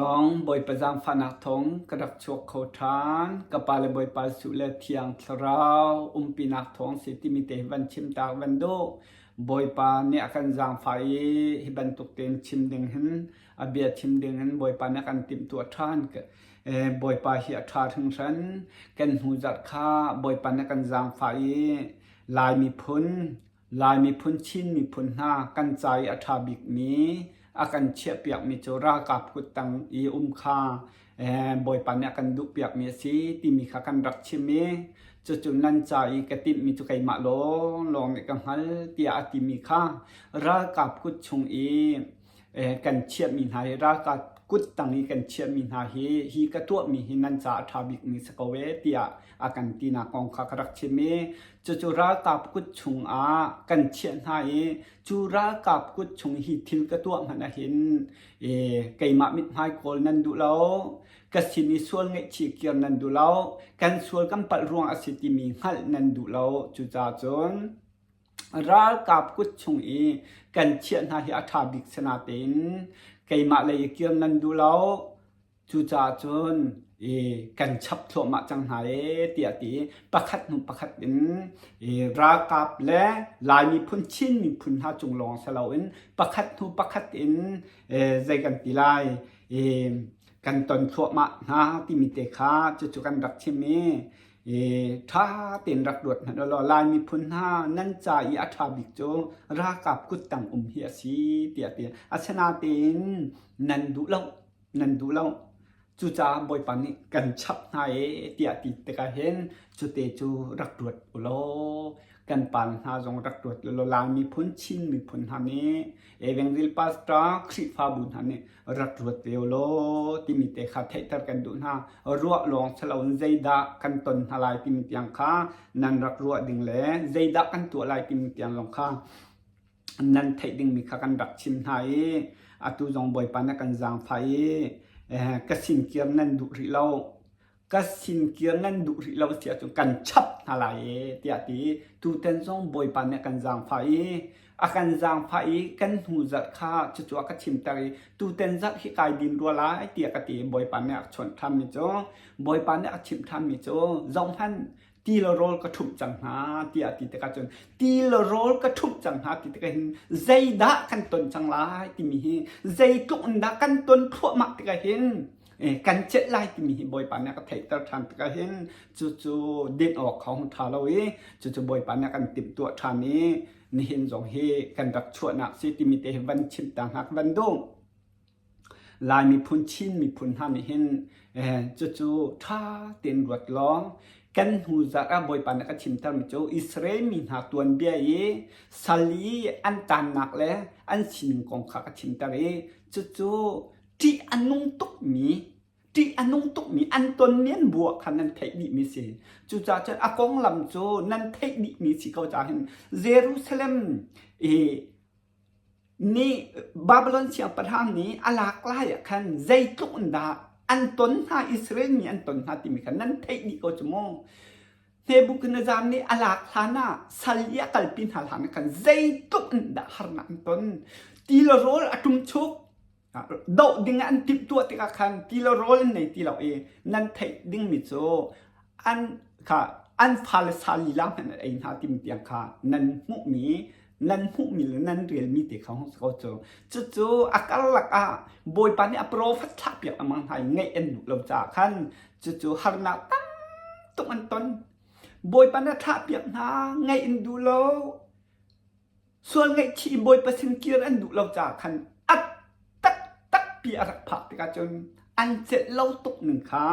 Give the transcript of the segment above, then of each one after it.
Thawng Bawipa zaangfahnak thawng ka rak chuak kho ṭhan. Ka pa le Bawipa Jesuh le Thiang Thlarau umpinak thawng si timi te hi van chim tak van duh. Bawipa nih a kan zaangfah i hi bantuk tein chim ding hin a bia chim ding hin Bawipa nih a kan timhtuah ṭhan. Bawipa hi a ṭha hringhran. Kan hnu zarh kha Bawipa nih a kan zaangfah i Lai miphun Lai miphun Chin miphun hna kan ca i a ṭha bikmi a kan chiahpiakmi cu ralkap kuttang i um kha Bawipa nih a kan duhpiakmi a si timi kha kan rak chim i cucu nan ca i ka timhmi cu keimah lawnglawng nih ka hngal tiah a timi kha ralkap kut chung i kan chiahmi hna hi ralkap kuttang i kan chiahmi hna hi hi ka tuahmi hi nan caah a ṭha bikmi si ko ee tiah a kan tinak kong kha ka rak chim i cucu ralkap kut chungah kan chiah hna i cu ralkap kut chung hi thil ka tuah hmanh ahhin keimah mithmai kawl nan duh lo ka sin i sual ngaihchih kir nan duh lo kan sual kan palh ruang a si timi hngalh nan duh lo cucaah cun Ralkap kut chung i kan chiah hna hi a ṭha bik si natein keimah lei i kir nan duh lo. Cucaah cun i kan chap thluahmah cang hna ee tiah ti pakhat hnu pakhat in i ralkap le Lai miphun Chin miphun hna cung lawng si loin pakhat hnu pakhat in zei kan ti lai i kan ton thluahmah hna timi te kha cucu kan rak chim i I ṭha tein rak ruat hmanh ulaw Lai miphun hna nan ca i a ṭha bik cu ralkap kuttang um hi a si tiah a ti. Asinain nan duh lo, nan duh lo. Cucaah Bawipa nih kan chap hna ee tiah ti tikah hin cute cu rak ruat ulaw kan pa hna zong rak ruat ulaw Lai miphun, Chin miphun hna nih Evangel Pastor Khrihfabu hna nih rak ruat ve law timi te kha theihter kan duh hna. Ruah lawng si loin zeidah kan ton hna lai timi tiang kha nan rak ruah ding le zeidah kan tuah lai timi tiang zong kha nan theih dingmi kha kan rak chim hna i atu zong Bawipa na kan zaangfah i ka sin kir nan duh rih lo ka sin kir nan duh rih lo si ahcun kan chap hna lai e tiah ti tutan zong Bawipa nih a kan zaangfah i a kan zaangfah i kan hnu zarh kha cucu a ka chimter i tutan zarh hi kai din rua lai tiah ka ti Bawipa nih a chawnh ṭhanmi cu Bawipa nih a chimh ṭhanmi cu zohhmanh ti le rawl ka ṭhumh cang hna tiah ti tikah cun ti le rawl ka ṭhumh cang hna ti tikah hin zeidah kan ton cang lai timi hi zeitluk in dah kan ton thluahmah tikah hin kan celh lai timi hi Bawipa nih a ka theihter ṭhan tikah hin cucu din awk kha hung ṭha lo i cucu Bawipa nih a kan timhtuah ṭhan i nihin zong hi kan rak chuahnak si timi te hi van chimh ta hna ka van duh. Lai miphun Chin miphun hna nih hin cucu ṭha tein ruat law kan hnu zarh ah Bawipa nih a ka chimtermi cu Israel mi hna tuanbia i sal i an taannak le an sining kong kha ka chimter i cucu ṭih a nung tukmi ṭih a nung tukmi an tonmi an bua kha nan theih dihmi si. Cucaah cun a konglam cu nan theih dihmi si ko caah hin Jerusalem i nih Babylon siangpahrang nih a lak lai ah khan zeitluk in dah an ton hna Israel mi an ton hna timi kha nan theih dih ko cu mu. Nebuchadnezzar nih a lak hlan ah sal i a kalpi hna hlan ah khan zeitluk in dah harnak an ton. Ti le rawl a ṭumchuk doh ding ah an timhtuah tikah khan ti le rawl an nei ti lo i nan theih dingmi cu an kha an fale sa lila hmanh an ei hna timi tiang kha nan hmuhmi nan hmuhmi le nan relmi te kha hung si ko cu cucu a karlak ah Bawipa nih a profet thlahpiak lengmang hna i ngaih an duh lo caah khan cucu harnak tam tuk an ton Bawipa nih a thlahpiak hna ngaih an duh lo Sual ngaihchih in Bawipa sin kir an duh lo caah khan a taktakpi a rak phak tikah cun an celh lo tuk ning kha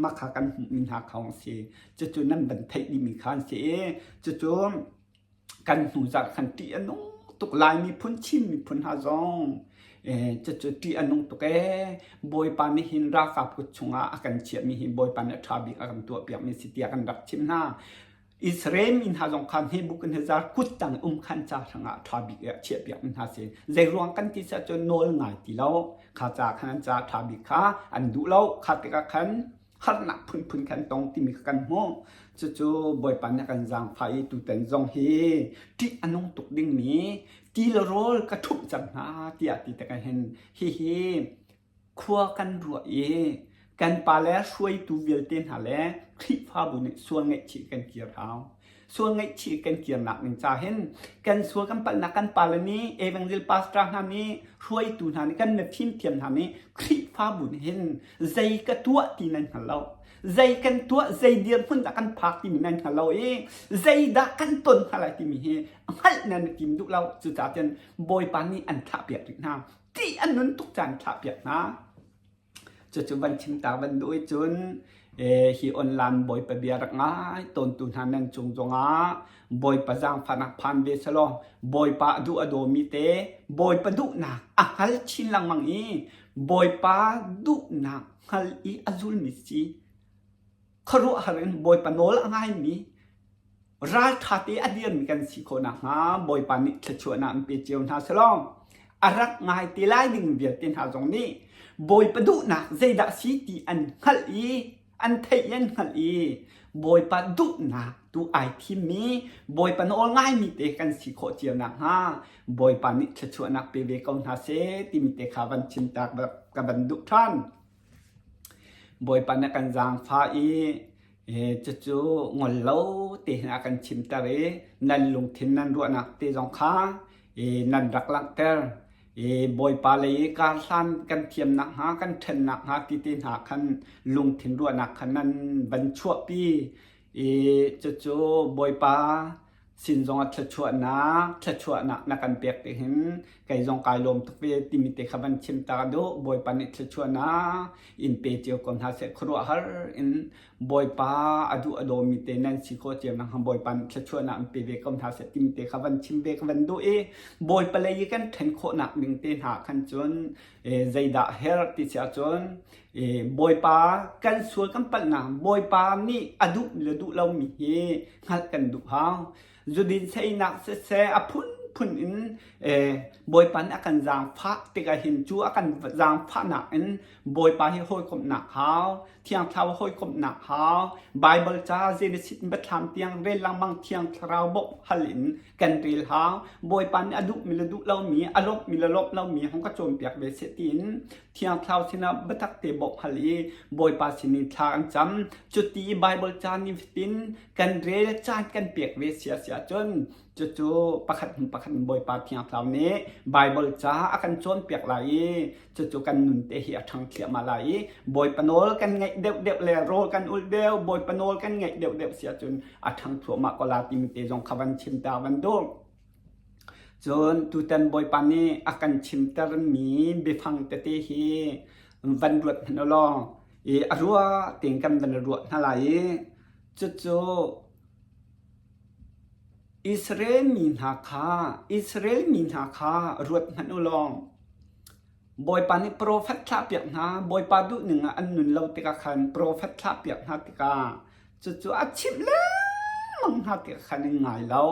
mah kha kan hmuhmi hna kha a si. Cucu nan van theih dihmi kha an si i cucu kan hnu zarh khan ṭih a nung tuk Lai miphun Chin miphun hna zong cucu ṭih a nung tuk ee. Bawipa nih hin ralkap kut chungah a kan chiahmi hi Bawipa nih a ṭha bik a kan tuahpiakmi si tiah kan rak chimh hna. Israel mi hna zong kha Nebuchadnezzar kuttang um khan ca hrangah ṭha bik ah chiahpiak mi hna si. Zei ruang kan ti siah cun nawl ngai ti lo. Kha ca khan an ca ṭha bik kha an duh lo. Kha tikah khan harnak phunphun khan tong timi kha kan hmuh. Cucu Bawipa nih a kan zaangfah i tutan zong hi ṭih a nung tuk dingmi ti le rawl ka ṭhumh cang hna tiah ti tikah hin hihi. Khua kan ruah i kan pale hruaitu vialte hna le Khrihfabu nih sual ngaihchih kan kir hau. Sual ngaihchih kan kirnak ding ca hin kan sual kan palhnak kan pale nih evangel pastor hna nih hruaitu hna nih kan mifimthiam hna nih Khrihfabu nih hin zei ka tuah ti nan hngal lo. Zei kan tuah zei dirhmun dah kan phak timi nan hngal lo i zeidah kan ton hna lai timi hi hngalh nan tim duh lo. Cucaah cun Bawipa nih an thlahpiak rih hna. Ṭih an nun tuk caan thlahpiak hna. Cucu van chim ta van duh i cun hi online Bawipa bia rak ngai tawntu hna nan cung zongah Bawipa zaangfahnak phan ve selaw Bawipa a duh a dawmi te Bawipa duhnak a hngal chin lengmang i Bawipa duhnak hngal i a zulmi si khuaruahhar in Bawipa nawl a ngaimi ralṭha te a dirmi kan si khawh nakhnga Bawipa nih thluachuahnak an pe cio hna selaw a rak ngai te lai ding vialte hna zong nih Bawipa duhnak zeidah si ti an hngalh i an theih i an hngalh i Bawipa duhnak tu ai thimmi Bawipa nawl ngaimi te kan si khawh cio nakhnga Bawipa nih thluachuahnak pe ve ko hna seh timi te kha van chim tak ka van duh ṭhan. Bawipa nih a kan zaangfah i cucu ngol lo tein a kan chimter i nan lungthin nan ruahnak te zong kha nan rak langhter. Bawipa lei i karhlan kan thiam nakhnga kan ṭhen nakhnga ti te hna khan lungthin ruahnak kha nan van chuahpi i cucu Bawipa sin zong ah thluachuahnak thluachuahnak na kan pek te hin kei zong kai lawm tuk ve timi te kha van chim ta duh Bawipa nih thluachuahnak in pe cio ko hna seh khuaruahhar in Bawipa a duh a dawmi te nan si khawh cio nakhnga Bawipa nih thluachuahnak in pe ve ko hna seh timi te kha van chim ve ka van duh i Bawipa lei i kan ṭhen khawhnak ding te hna khan cun zeidah herh ti si ahcun Bawipa kan sual kan palhnak Bawipa nih a duh le duh lomi hi hngalh kan duh hau. Zudin seinak siseh a phunphun in Bawipa nih a kan zaangfah tikah hin cu a kan zaangfahnak in Bawipa hi hawikomhnak hau, Thiang Thlarau hawikomhnak hau, Bible ca Genesis in Biathlam tiang rel lengmang Thiang Thlarau bawmh hal in kan rel hau. Bawipa nih a duhmi le duh lomi, a lawmhmi le lawmh lomi hong ka cawnpiak ve seh tiin Thiang Thlarau sinah biatak te bawmh hal i Bawipa sin in thla an cam. Cuti i Bible ca nifatin kan rel caan kan pek ve sia si ahcun cucu pakhat hnu pakhat in Bawipa Thiang Thlarau nih Bible ca a kan cawnpiak lai i cucu kan nun te hi a ṭhang thliahmah lai i Bawipa nawl kan ngaih deuhdeuh le rawl kan ulh deuh Bawipa nawl kan ngaih deuhdeuh si ahcun a ṭhang thluahmah ko la timi te zong kha van chim ta van duh. Cun tutan Bawipa nih a kan chimtermi biafang tete hi van ruat hmanh u law i a ruah tein kan van ruah hna lai i cucu Israel mi hna kha Israel mi hna kha ruat hmanh u law Bawipa nih profet thlahpiak hna Bawipa duhning ah an nun lo tikah khan profet thlahpiak hna tikah Cucu a chimh lengmang hna tikah khan an ngai lo.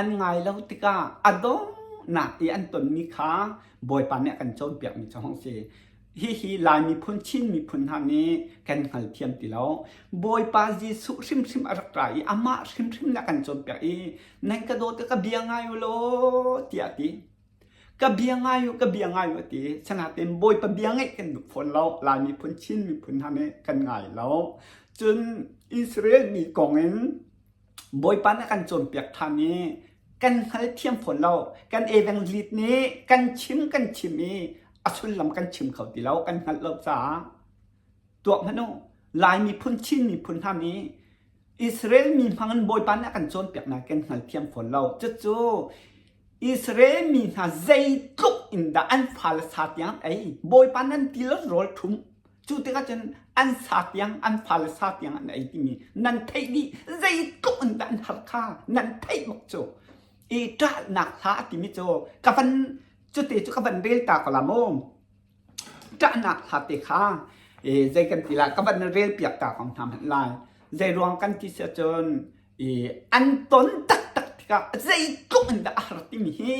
An ngai lo tikah a donghnak i an tonmi kha Bawipa nih a kan cawnpiakmi cu hong si. Hihi Lai miphun, Chin miphun hna nih kan hngalthiam ti lo. Bawipa Jesuh hrimhrim a rak ra i amah hrimhrim nih a kan cawnpiak i nan ka dawt i ka bia ngai u law tiah a ti. Ka bia ngai u, ka bia ngai u a ti. Sinain Bawipa bia ngaih kan duh fawn lo. Lai miphun, Chin miphun hna nih kan ngai lo. Cun Israel mi kong in Bawipa nih a kan cawnpiak ṭhan i kan hngalthiam fawn lo. Kan evangelist nih kan chim kan chim i a sullam kan chim kho ti lo, kan hngalh lo caah. Tuak hmanh u, Lai miphun, Chin miphun hna nih Israel mi hmang in Bawipa nih a kan cawnpiaknak kan hngalthiam fawn lo. Cucu Israel mi hna zeitluk in dah an fale sa tiang an ei. Bawipa nan ti le rawl ṭhum. Cu tikah cun an sa tiang, an fale sa tiang an ei timi nan theih dih. Zeitluk in dah an har kha nan theih bak cu. I ṭahnak hla a timi cu ka van cute cu ka van rel ta ko la mu. Ṭahnak hla te kha zei kan ti lai ka van rel piak ta ko hna hmanh lai. Zei ruang kan ti si ahcun i an ton taktak tikah zeitluk in dah a har timi hi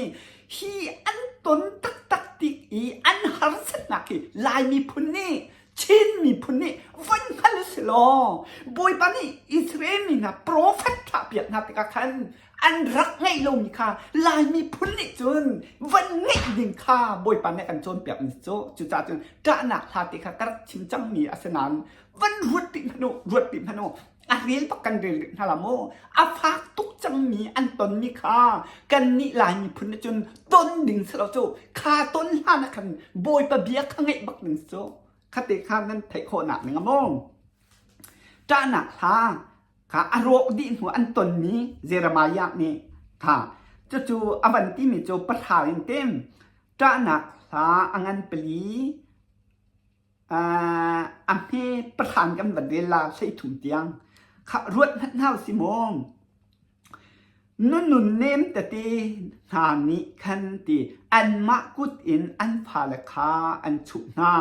hi an ton taktak tik i an harsatnak hi Lai miphun nih Chin miphun nih von hngal u sih. Sihmanhsehlaw Bawipa nih Israel mi hna profet thlahpiak hna tikah khan an rak ngeih lomi kha Lai miphun nih cun van ngeih ding kha Bawipa nih a kan cawnpiakmi cu cucaah cun ṭahnak hla ti kha ka rak chim cangmi a si nain van ruat rih hmanh u, ruat rih hmanh u. A rel bak kan rel rih hna la mu. A fak tuk cangmi an tonmi kha kannih Lai miphun nih cun ton ding si lo cu kha ton hlan ah khan Bawipa bia kha ngeih bak ding si cu. Khate kha nan theih khawhnak ning a mu. Ṭahnak hla kha a rawk dih hnu an tonmi Jeremiah nih kha cucu a van timi cu pahra in tim ṭahnak hla a ngan pali a hme pahran kan van rel la 13 tiang kha ruat hmanh hna si maw Na nunnem tete hna nih khan ti anmah kut in an fale kha an chuh hna.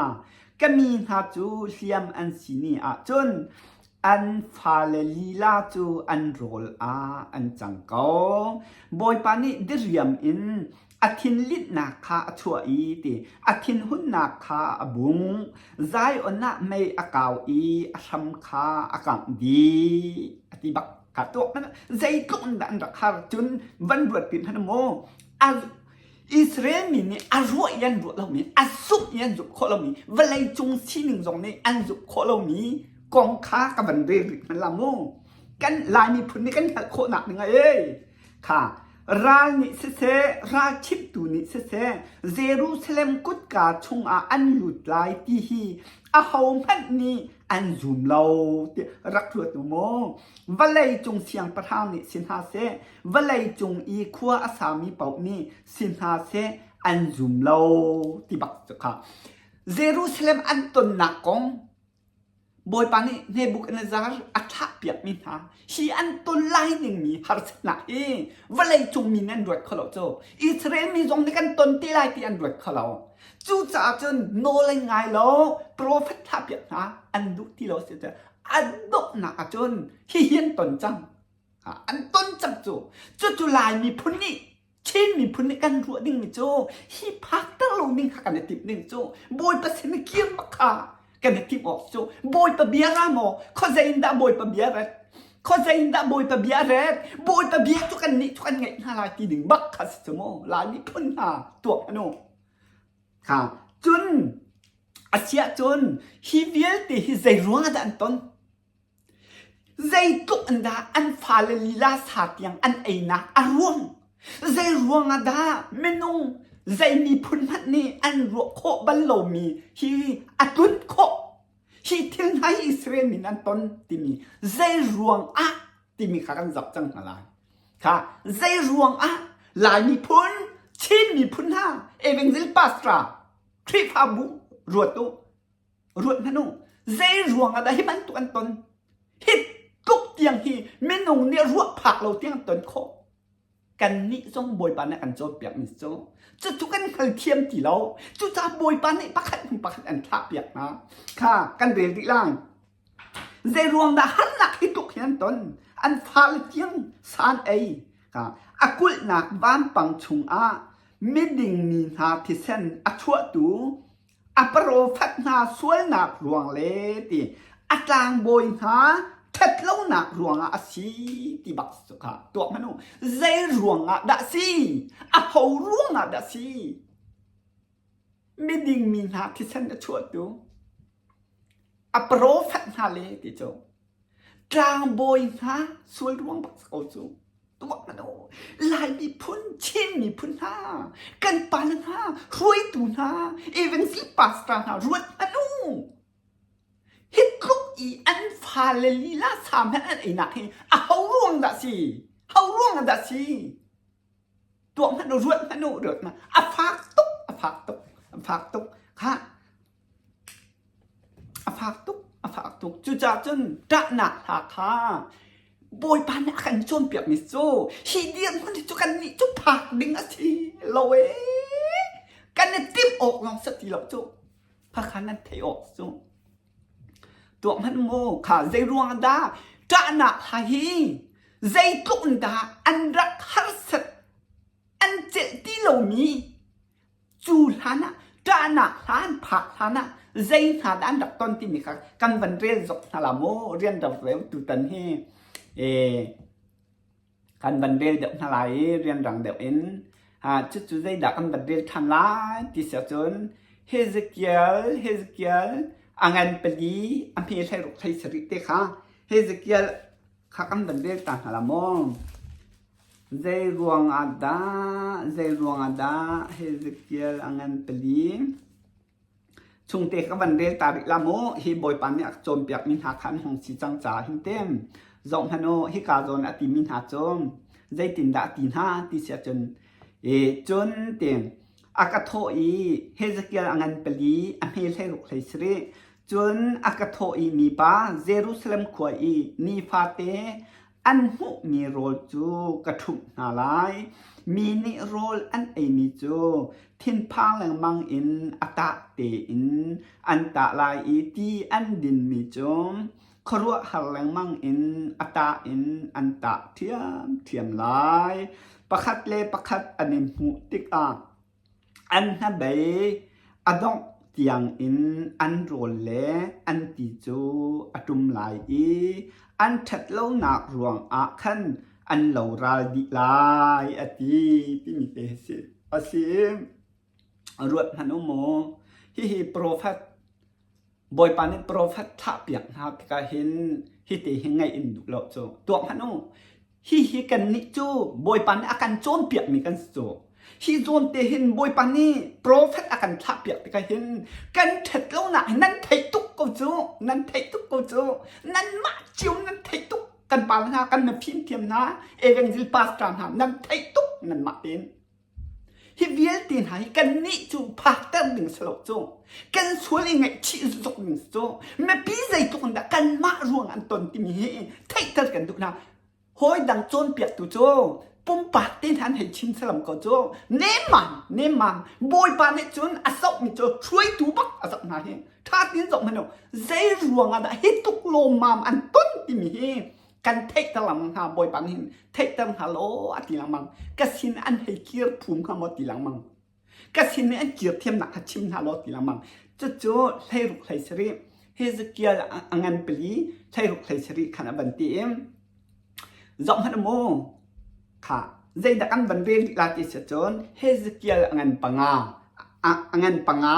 Ka mi hna cu hliam an si ni ahcun an fale lila cu an rawl ah an cang ko. Bawipa nih diriam in a thinlinhnak kha a chuah i ti a thinhunnak kha a bung. Zion ah mei a kau i a hram kha a kangh dih. A ti bak. Kha tuak hmanh zeitluk in dah an rak har cun van ruat pi hmanh maw a Israel mi nih a ruah i an ruah lomi a zumh i an zumh khawh lomi vawlei cung sining zong nih an zumh khawh lomi kong kha ka van rel rih hmanh la mu kan Lai miphun nih kan hngalh khawhnak ding ah ei kha ral nih siseh ral chimtu nih siseh Jerusalem kutka chungah an lut lai ti hi ahohmanh nih an zum lo ti rak ruat u maw vawlei cung siangpahrang nih si hna seh vawlei cung i khua a sami paoh nih si hna seh an zum lo ti bak cu kha Jerusalem an tonnak kong Bawipa nih Nebuchadnezzar a thlahpiakmi hna hi an ton lai dingmi harsatnak hi vawlei cung mi nih an ruat kho lo cu Israel mi zong nih kan ton te lai ti an ruat kho lo. Cucaah cun nawl an ngai lo, profet thlahpiak hna an duh ti lo si a donghnak ah cun hihi an ton cang. An ton cang cu. Cucu Lai miphun nih Chin miphun nih kan ruah dingmi cu hi phakter lo ding kha kan i timh ding cu Bawipa sin i kir bak kha kan i timh awk cu Bawipa bia ra maw khuazei in dah Bawipa bia ret khuazei in dah Bawipa bia ret Bawipa bia cu kan nih cu kan ngaih hna lai ti ding bak kha si cu mu Lai miphun hna tuak anu kha cun asiah cun hi vialte hi zei ruang ah dah an ton Zeitluk in dah an fale lila sa tiang an einak a ruang? Zei ruangah dah minung zei miphun hmanh nih an ruah khawh bal lomi hi a tlun khawh? Hi thil hna hi Israel min an ton timi zei ruangah timi kha kan zoh cang hna lai. Kha zei ruangah Lai miphun, Chin miphun hna, Evangel Pastor, Khrihfabu ruat u. Ruat hmanh u, zei ruangah dah hi bantuk an ton? Hi tluk tiang hi minung nih ruah phak lo tiang an ton khawh. Kannih zong Bawipa nih a kan cawnpiakmi cu cucu kan hngalthiam ti lo. Cucaah Bawipa nih pakhat hnu pakhat an thlahpiak hna. Kha kan rel rih lai. Zei ruang dah harnak hi tluk hi an ton? An fale tiang san ei. Kha a kulhnak vampang chungah miding mi hna thisen a chuahtu A profet hna sualnak ruang le ti a tlangbawi hna ṭhatlonak ruangah a si ti bak cu kha tuak hmanh u. Zei ruangah dah si? A ho ruangah dah si? Miding mi hna thisen a chuahtu a profet hna le ti cu Tlangbawi hna sual ruang bak ko cu tuah hmanh u. Lai miphun, Chin miphun hna, kan pale hna, hruaitu hna, evangelist pastor hna ruat hmanh u. Hi tluk i an fale lila sa hmanh an einak hi a ho ruang dah si? Ho ruang ah dah si? Tuah hmanh u, ruat hmanh u, ruat hmanh. A fak tuk, a fak tuk, a fak tuk. Khah, A fak tuk, a fak tuk. Cucaah cun ṭahnak hla kha Bawipa nih a kan cawnpiakmi cu hi dirhmun hi cu kannih cu phak ding a si lo ee. Kan i timh awk lawng si ti lo cu. Khakha nan theih awk cu. Tuah hmanh mu kha zei ruang dah ṭahnak hla hi zeitluk in dah an rak harsat an celh ti lomi Cu hlan ah ṭahnak hlan phak hlan ah Zei hna dah an rak ton timi kha kan van rel zok hna la mu rian rak rel tutan hi e kan van rel deuh hna lai i rianrang deuh in cucu zeidah kan van rel ṭhan lai ti si ahcun Hezekiel Hezekiel a ngan pali a hme 16 hlei te kha Hezekiel kha kan van rel ta hna la maw? Zei ruang ah dah zei ruang ah dah Hezekiel a ngan pali Chungte ka van rel ta rih la mu. Hi Bawipa nih a ka cawnpiakmi hna kha an hung si cang caah hin tim. Zoh hmanh u, hika zawn a timi hna cu zeitindah a ti hna ti si ahcun e, cun ti a ka thawh i Hezekiel a ngan pali a hme 16 hlei cun a ka thawh i mipa Jerusalem khua i nifate An hmuhmi rawl cu ka ṭhumh hna lai. Mi nih rawl an eimi cu thinphang lengmang in a tah tein an tah lai i ti an dinmi cu khuaruahhar lengmang in a tah in an tah ṭhiamṭhiam lai. Pakhat le pakhat an i hmuh tikah An hnabei a dongh tiangin an rawl le an ti cu a ṭum lai i an ṭhatlonak ruangah khan an loral dih lai, a ti timi te a si. Ruat hmanh u mu, hihi profet Bawipa nih profet thlahpiak hna tikah hin hiti hi ngaih in duh lo cu tuak hmanh u. Hihi kannih cu Bawipa nih a kan cawnpiakmi kan si cu. Hi zawn te hin Bawipa nih profet a kan thlahpiak tikah hin kan ṭhat lonak hi nan theih tuk ko cu. Nan theih tuk ko cu. Nanmah cio nan theih tuk. Kan pa hna, kan mifim thiam hna, evangel pastor hna nan theih tuk nanmah tein. Hi vialte hna hi kannih cu phakter ding si lo cu. Kan sual i ngaihchih zuk ding si cu. Mipi zeitluk in dah kanmah ruang an ton timi hi theihter kan duh hna. Hawi dang cawnpiaktu cu pumpak te hna an hei chim salam ko cu. Nemman, nemman, Bawipa nih cun a zohmi cu hruaitu bak a zoh hna hi. Ṭha tein zoh hmanh u. Zei ruang ah dah hi tuk lawmmam an ton timi hi kan theihter lengmang hna Bawipa nih hin theihter hna law a ti lengmang ka sin an hei kir phum hnga maw ti lengmang ka sin nih an kir thiamnak kha chim hna law ti lengmang cucu 16 hlei Hezekiel a ngan pali 16 hlei khan a van ti i zoh hmanh mu kha zeidah kan van rel rih la ti si cun Hezekiel a ngan panga a ngan panga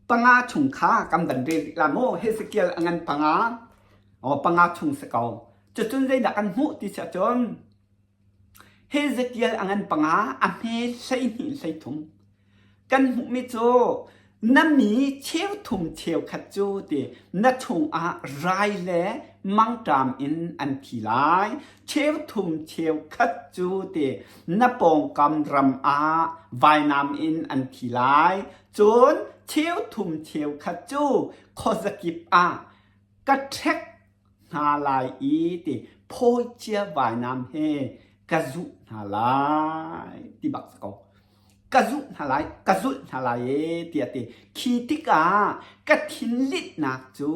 panga chung kha kan van rel rih la mu Hezekiel a ngan panga Aw panga chung si ko. Cucun zeidah kan hmuh ti si ahcun Hezekiel a ngan panga a hme 12 13 kan hmuhmi cu na mi cheuthum cheukhat cu ti na chungah rai le mangṭam in an thi lai cheuthum cheukhat cu ti na pawngkam ram ah vainam in an thi lai cun cheuthum cheukhat cu khuazakip ah ka ṭhek hna lai i ti phawi cia vainam he ka zuh hna lai ti bak si ko. Ka zuh hna lai, ka zulh hna lai e tiah ti. Khi tikah ka thinlitnak cu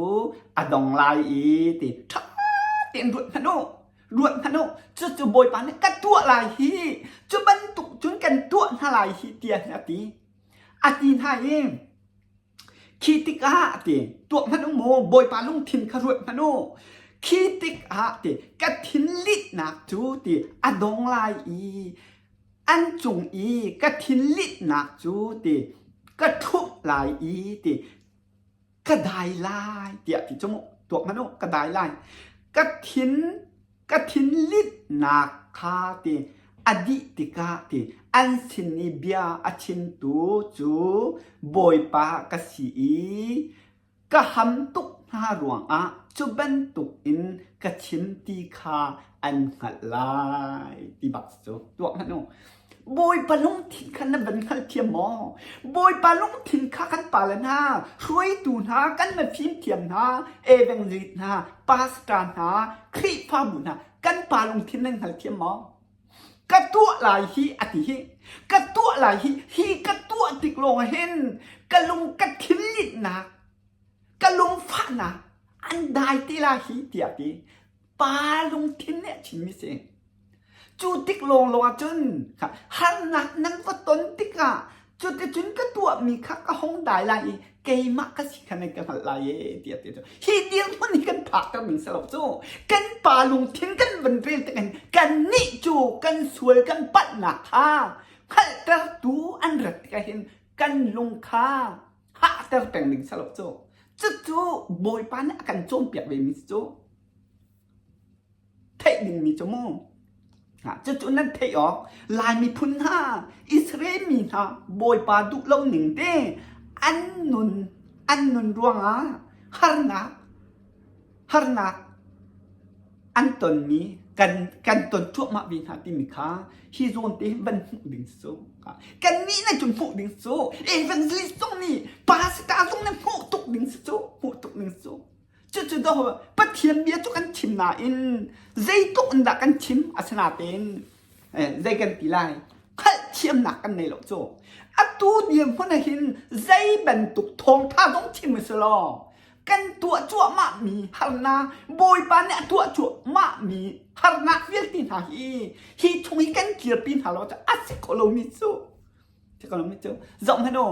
a dong lai i ti ṭha tein ruat hmanh u. Ruat hmanh u. Cucu Bawipa nih ka tuah lai hi, cu bantuk cun kan tuah hna lai hi tiah a ti. A ti hna i Khi tikah ti tuak hmanh u mu Bawipa lungthin kha ruat hmanh u. Khi tikah ti ka thinlitnak cu ti a dong lai i an cung i ka thinlitnak cu ti ka ṭhumh lai i ti ka dai lai tiah ti cu mu tuak hmanh u ka dai lai. Ka thin Ka thinlitnak kha ti a dih tikah ti an sin i bia a chimtu cu Bawipa ka si i ka ham tuk hna ruangah cu bantuk in ka chim ti kha an hngalh lai ti bak cu tuah hmanh u. Bawipa lungthin kha na van hngalthiam maw? Bawipa lungthin kha kan pale hna, hruaitu hna, kan mifimthiam hna, evangelist hna, pastor hna, Khrihfabu hna, kan pa lungthin nan hngalthiam maw? Ka tuah lai hi a ti hi. Ka tuah lai hi, hi ka tuah tik lawng hin ka lung ka thinlitnak, ka lungfahnak an dai te lai hi tiah ti. Pa lungthin nih a chimmi si. Cu tik lawnglawng ahcun harnak nan va ton tikah Cuticun ka tuahmi kha ka hung dai lai i keimah ka si kha nan ka hngalh lai e tiah ti cu. Hi dirhmun hi kan phakter ning si lo cu. Kan pa lungthin kan van rel tik kan nih cu kan sual kan palhnak kha hngalhtertu an rat tikah hin kan lung kha hahter peng ding si lo cu. Cucu Bawipa nih a kan cawnpiak ve mi cu. Theih dingmi cu mu. Cucu nan theih awk Lai miphun hna, Israel mi hna Bawipa duh lo ning te an nun an nun ruangah harnak harnak an tonmi kan kan ton cuahmah ve hna timi kha hi zawn te van hmuh ding cu. Kannih na cun hmuh ding cu evangelist zong nih pastor zong nih hmuh tuk ding cu hmuh tuk ding cu. Cucu dawh Pathian bia cu kan chim nain zeitluk in dah kan chim asinain zei kan ti lai hngalhthiamnak kan nei lo cu. Atu dirhmun ah hin zei bantuk thawngtha zong chim u law kan tuah cuahmah mi harnak Bawipa nih a tuah cuahmah mi harnak vialte hna hi hi chung hi kan kirpi hna lo cu a si kho lomi cu si kho lomi cu zoh hmanh u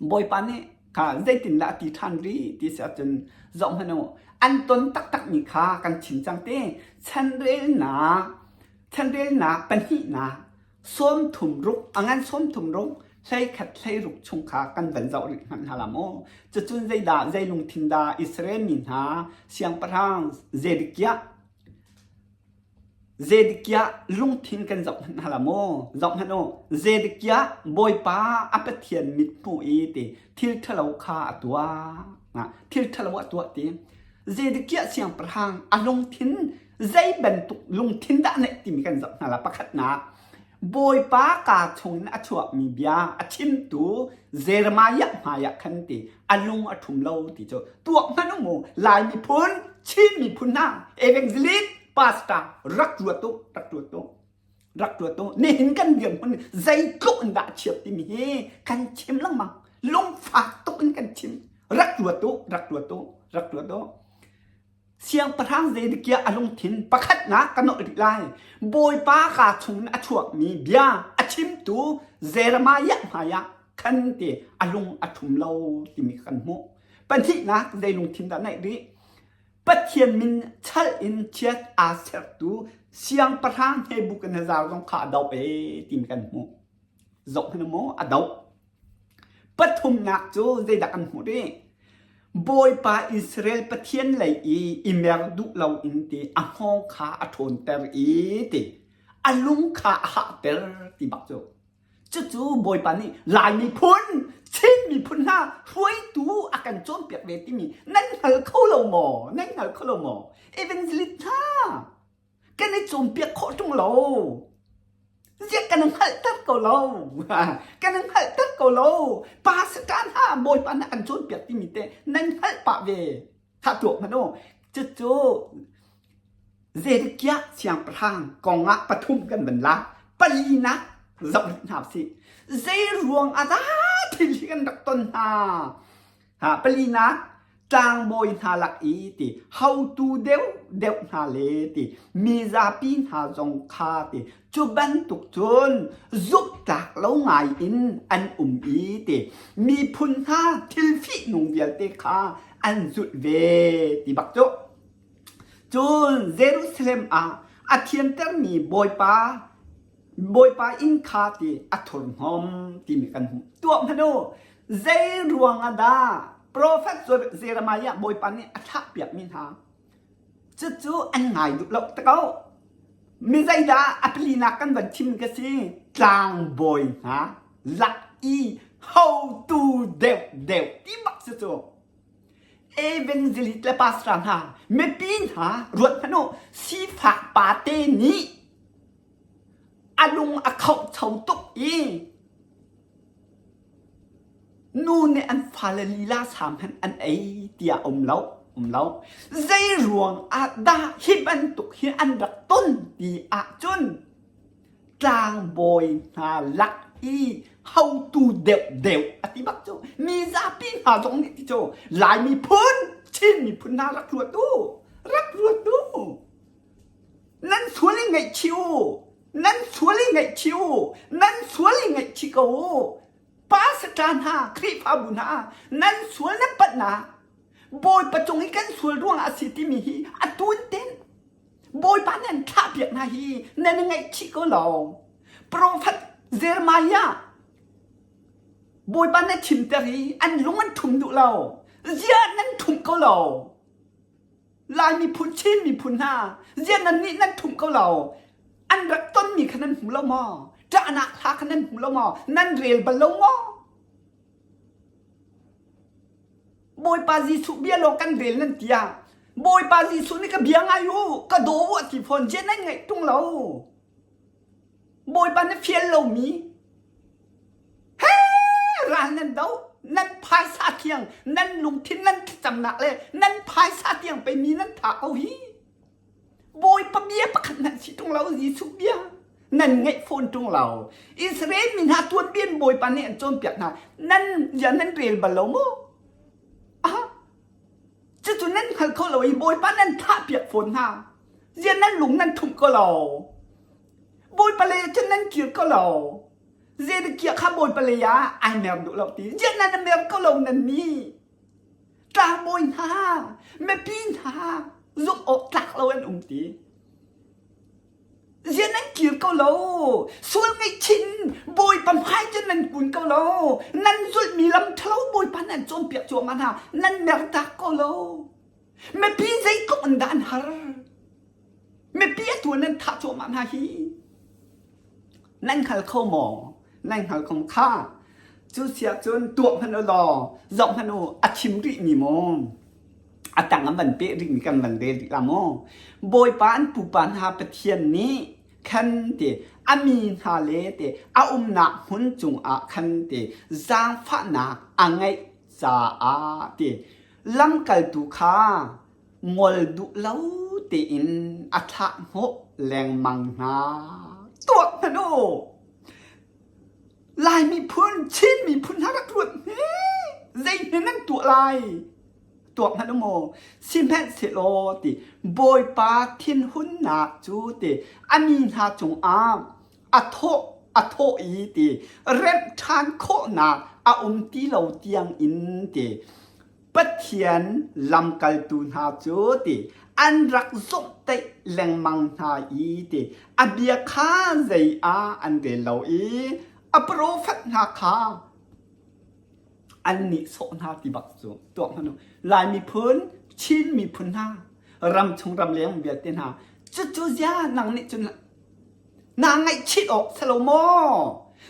Bawipa nih kha zeitindah a ti ṭhan rih ti si ahcun zohhmanh u, an ton taktakmi kha kan chim cang te. Chanrelnak, chanrelnak pahnihnak, 36, a ngan 36, 11 hleiruk chung kha kan van zoh rih hmanh hna la maw? Cucun zeidah, zei lungthin dah Israel mi hna siangpahrang Zedekiah Zedekiah lungthin kan zoh hmanh hna maw? Zoh hmanh u. Zedekiah Bawipa a Pathian mithmuh i ti thil ṭhalo kha a tuah. Thil ṭhalo a tuah ti. Zedekiah siangpahrang a lungthin zei bantuk lungthin dah neih timi kan zoh hna la. Pakhatnak, Bawipa kaa chungin a chuakmi bia a chimtu Jeremiah hmaiah khan ti a lung a ṭhum lo ti cu tuak hmanh u mu Lai miphun Chin miphun hna evangelist pastor rak ruat u rak ruat u rak ruat u nihin kan dirhmun zeitluk in dah a chiat timi hi kan chim lengmang lungfak tuk in kan chim rak ruat u rak ruat u rak ruat u Siangpahrang Zedekiah a lungthin pakhatnak ka nolh rih lai. Bawipa kaa chungin a chuakmi bia a chimtu Jeremiah hmaiah khan ti a lung a ṭhum lo timi kan hmuh. Pahnihnak zei lungthin dah naih rih? Pathian min chal in chiat aa sertu siangpahrang Nebuchadnezzar zong kha a doh ee timi kan hmuh. Zoh hmanh maw a doh. Pathumnak cu zeidah kan hmuh rih? Bawipa Israel Pathian lei i i mer duh loin ti a hngawng kha a ṭhawnter i ti a lung kha a hahter ti bak cu. Cucu Bawipa nih Lai miphun, Chin miphun hna hruaitu a kan cawnpiak ve timi nan hngal kho lo maw? Nan hngal kho lo maw? Evangelist hna kan i cawnpiak khawh ṭung lo. Ziah kan hngalhter ko lo. Kan hngalhter ko lo. Pastor hna Bawipa nih an cawnpiak timi te nan hngalh pah ve. Khah tuak hmanh u. Cucu Zedekiah siangpahrang kongah pathum kan van lak. Palinak zoh rih hna usih. Zei ruang ah dah thil hi kan rak ton hna? Ha, palinak tlangbawi hna lak i ti hotu deuh deuh hna le ti mizapi hna zong kha ti cu bantuk cun zumhtlak lo ngai in an um i ti miphun hna thil fihnung vialte kha an zulh ve ti bak cu. Cun Jerusalem ah a thiantermi Bawipa Bawipa inn kha ti a thurhnawm timi kan hmuh. Tuah hmanh u, zei ruangah dah profet Jeremiah Bawipa nih a thlahpiakmi hna cucu an ngai duh lo te ko. Mi zeidah a palinak kan van chim ka si tlangbawi hna lak i hotu deuh deuh ti bak si cu. Evangelist le pastor hna mipi hna ruat hmanh u sifak pate nih A lung a khohcho tuk i nu nih an fale lila sa hmanh an ei tiah um lo um lo. Zei ruang ah dah hi bantuk hi an rak ton ti ahcun tlangbawi hna lak i hotu deuhdeuh a ti bak cu mi zapi hna zong nih ti cu Lai miphun Chin miphun hna rak ruat u rak ruat u Nan sual i ngaihchih u! Nan sual i ngaihchih u! Nan sual i ngaihchih ko u! Pastor hna, Khrihfabu hna, nan sual nan palhnak Bawipa cung i kan sual ruangah a si timi hi a tun ten Bawipa nan thlahpiak hna hi nan i ngaihchih ko lo. Profet Jeremiah Bawipa na chimter i an lung an ṭhum duh lo. Ziah nan ṭhumh ko lo. Lai miphun, Chin miphun hna, ziah nan nih nan ṭhumh ko lo. An rak tonmi kha nan hmu lo maw? Ṭahnak hla kha nan hmu lo maw? Nan rel bal lo maw? Bawipa Jesuh bia lawng kan rel nan ti ah Bawipa Jesuh nih ka bia ngai u, ka daw u a ti fawn. Ziah nan ngaih ṭung lo. Bawipa na fial lomi he ral nan do nan phaisa tiang nan lungthin nan thlacamnak le nan phaisa tiang pei mi nan thah ko hi Bawipa bia pakhat nan si ṭung lo Jesuh bia nan ngaih fawn ṭung lo Israel mi hna tuanbia in Bawipa nih an cawnpiak hna nan bia nan rel bal lo maw ah Cucu nan hngal kho lo i Bawipa nan thahpiak fawn hna. Ziah nan lung nan thumh ko lo. Bawipa lei ah cun nan kir ko lo. Zedekiah kha Bawipa lei ah ai mer duh lo ti. Ziah nan mer ko lo nan nih. Tlangbawi hna, mipi hna zumh awk tlak lo an um ti. Ziah nan kir ko lo? Sual ngaihchin Bawipa hmai cun nan kun ko lo. Nan zulhmi lam ṭhalo Bawipa nan cawnpiak cuahmah hna. Nan mertak ko lo. Mipi zeitluk in dah an har? Mipi atu nan thah cuahmah hna hi. Nan hngal kho maw? Nan hngal kho maw? Kha cu siah cun tuah hmanh u law zoh hmanh u a chim rihmi maw? A tang an van peh rihmi kan van rel rih la maw? Bawipa an pupa hna Pathian nih khan ti a mi hna le ti a umnak hmun cungah khan ti zaangfahnak a ngeih caah ti lamkaltu kha ngol duh lo tein a thlah hnawh lengmang hna. Tuak hmanh u! Lai miphun, Chin miphun hna rak ruat hme! Zeihme nan tuah lai? Tuak hmanh u maw? Sihmanhsehlaw ti Bawipa thinhunnak cu ti a mi hna cungah a thawh a thawh i ti remh ṭhan khawhnak a um ti lo tiangin ti Pathian lamkaltu hna cu ti an rak zomhtaih lengmang hna i ti a bia kha zei ah an rel lo i a profet hna kha an nihsawh hna ti bak cu tuak hmanh u. Lai miphun, Chin miphun hna, ramchung ramleng vialte hna, cucu zia nang nih cun naa ngaihchih awk si lo maw?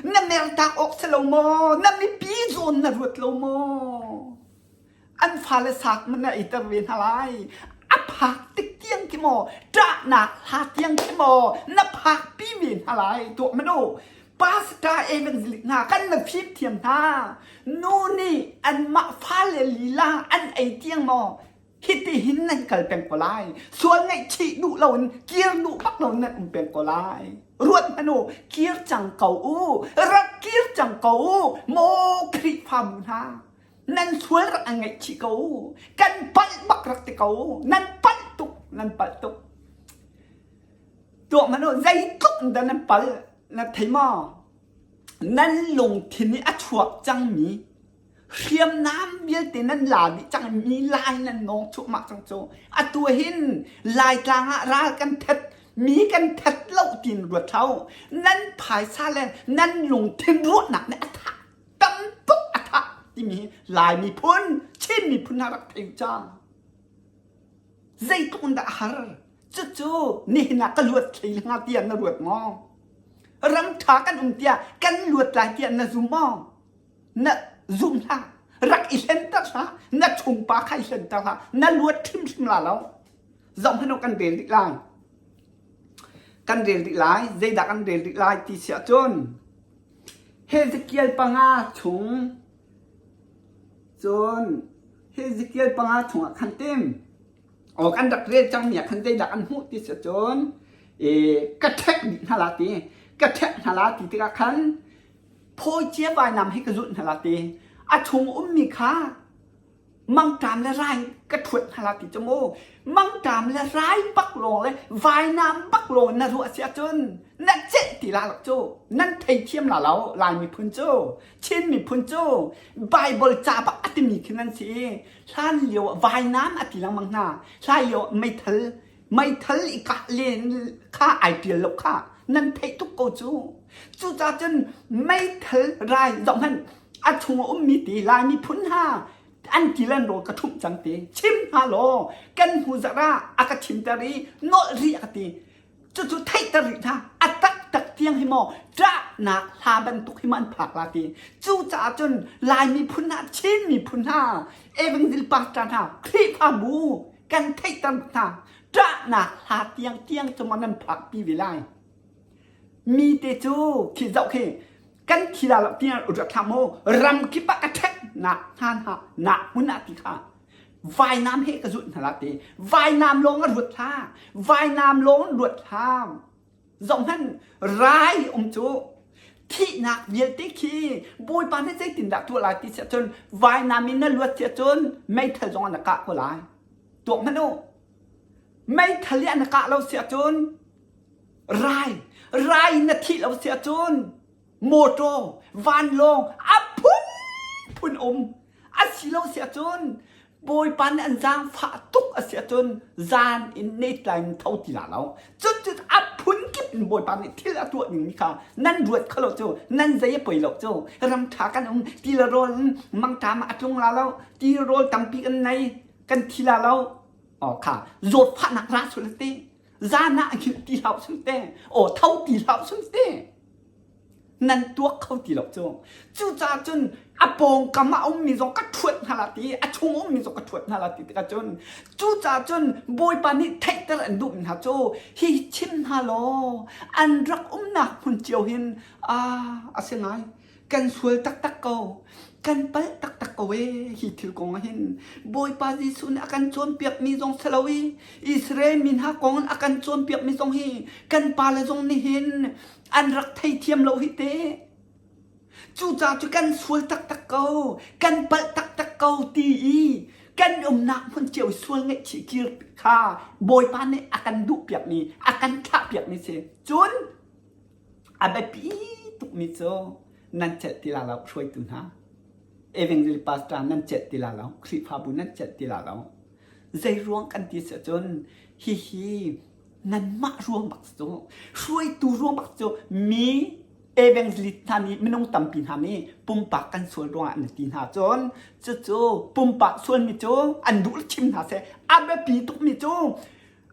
Na mertak awk si lo maw? Na mipi zawn na ruat lo maw? An fale sak man na eiter ve hna lai. A phak tik tiang khi maw, ṭahnak hla tiang khi maw, na phak pi ve hna lai. Tuah manu, pastor evangelist hna kan na fim thiam hna. Nu nih anmah fale lila an ei tiang maw, hiti hin nan kal peng ko lai sual ngaihchih duh loin kir duh bak lo nan um peng ko lai ruat hmanh u kir cang ko u rak kir cang ko u maw Khrihfabu hna nan sual rak an ngaihchih ko u kan palh bak rak ti ko u nan palh tuk nan palh tuk tuah hmanh u zeitluk in dah nan palh na thei maw nan lungthin i a chuak cangmi Hriamnam vialte nan la dih cang i mi lai nan nawng cuahmah cang cu. Atu hin Laitlang ah ral kan that, mi kan that lo tiin ruat hlah u. Nan phaisa le nan lungthin ruahnak nih a thah tam tuk a thah timi hi Lai miphun, Chin miphun hna rak thei u ca. Zeitluk in dah a har? Cucu nihin ah ka luat hlei hnga tiah na ruat maw? Ram ṭha kan um tiah kan luat lai tiah na zum maw? Na zum hlah. Rak i hlenter hlah. Na chungpa kha i hlenter hlah. Na luat hrimhrim la lo. Zoh hmanh kan rel dih lai. Kan rel dih lai. Zeidah kan rel dih lai ti si ahcun Hezekiel panga chung cun Hezekiel panga chungah khan tim aw kan rak rel cangmi ah khan zeidah kan hmuh ti si ahcun e ka ṭhek dih hna la ti ka ṭhek hna la ti tikah khan Phawi cia vainam hi ka zulh hna la ti. A chung ummi kha. Mangṭam le rai ka ṭhuat hna la ti cu mu. Mangṭam le rai bak lawng le vainam bak lawng na ruah si ahcun na celh ti la lo cu. Nan theithiam la lo Lai miphun cu. Chin miphun cu Bible ca bak a timi khi nan si i hlan lio ah vainam a ti lengmang hna. Hlan lio ah meithal meithal i kah len kha ai ṭial lo kha nan theih tuk ko cu. Cucaah cun meithal rai zoh hmanh a chung a ummi ti Lai miphun hna an ti le an rawl ka ṭhumh cang ti chim hna law kan hnu zarh ah a ka chimter i nolh rih a ka ti cucu theihter rih hna a taktak tiang hi maw ṭahnak hla bantuk hi maw an phak la ti cucaah cun Lai miphun hna Chin miphun hna Evangel pastor hna Khrihfabu kan theihter hna ṭahnak hla tiang tiang cu maw nan phak pi ve lai mi te cu khi zoh khi kan thi la lo tiang rat hlah mu ram kip ah ka ṭhek nak hna hna nak hmun ah ti kha vainam he ka zulh hna la ti vainam lawng a ruat hlah vainam lawng ruat hlah zohhmanh rai um cu thihnak vialte khi bawipa nih zeitindah tuah lai ti siah cun vainam in na luat siah cun meithal zong an kah ko lai tuak hmanh u meithal i an kah lo siah cun Rai, rai na thih lo si ahcun mawṭaw, vanlawng a phunphun um. A si lo si ahcun Bawipa nih an zaangfah tuk a si ahcun zan in neitlai in tho ti la lo. Cun cun a phunkip in Bawipa nih thil a tuah ning kha nan ruat kho lo cu, nan zei a poi lo cu. Ram ṭha kan um, ti le rawl mangṭam ah a tlung la lo, ti rawl tampi kan nei, kan thi la lo. Oh kha zawtfahnak ra sul te. Zan ah hngilh ti hlah usih te, aw tho ti hlah usih te. Nan tuak kho ti lo cu. Cucaah cun a pawngkam ah a ummi zong ka ṭhuat hna la ti, a chung ummi zong ka ṭhuat hna la ti tikah cun cucaah cun Bawipa nih theihter an duhmi hna cu hi chim hna law an rak umnak hmun cio hin ah a si ngai. Kan sual taktak ko. Kan palh taktak ko ee hi thil kong ah hin. Bawipa Jesuh nih a kan cawnpiakmi zong si lo i Israel mi hna kong in a kan cawnpiakmi zong hi kan pale zong nih hin an rak theithiam lo hi te. Cucaah cu kan sual taktak ko, kan palh taktak ko ti i kan umnak hmun cio i sual ngaihchih kir kha Bawipa nih a kan duhpiakmi, a kan thlahpiakmi si. Cun A biapi tukmi cu nan celh ti la lo hruaitu hna. Evangel pastor nan celh ti la lo, Khrihfabu nan celh ti la lo. Zei ruang kan ti si ahcun hihi nanmah ruang bak cu hruaitu ruang bak cu mi evangelist hna nih minung tampi hna nih pumpak kan sual ruangah an ti hna cun cucu pumpak sualmi cu an duh chim hna seh a biapi tukmi cu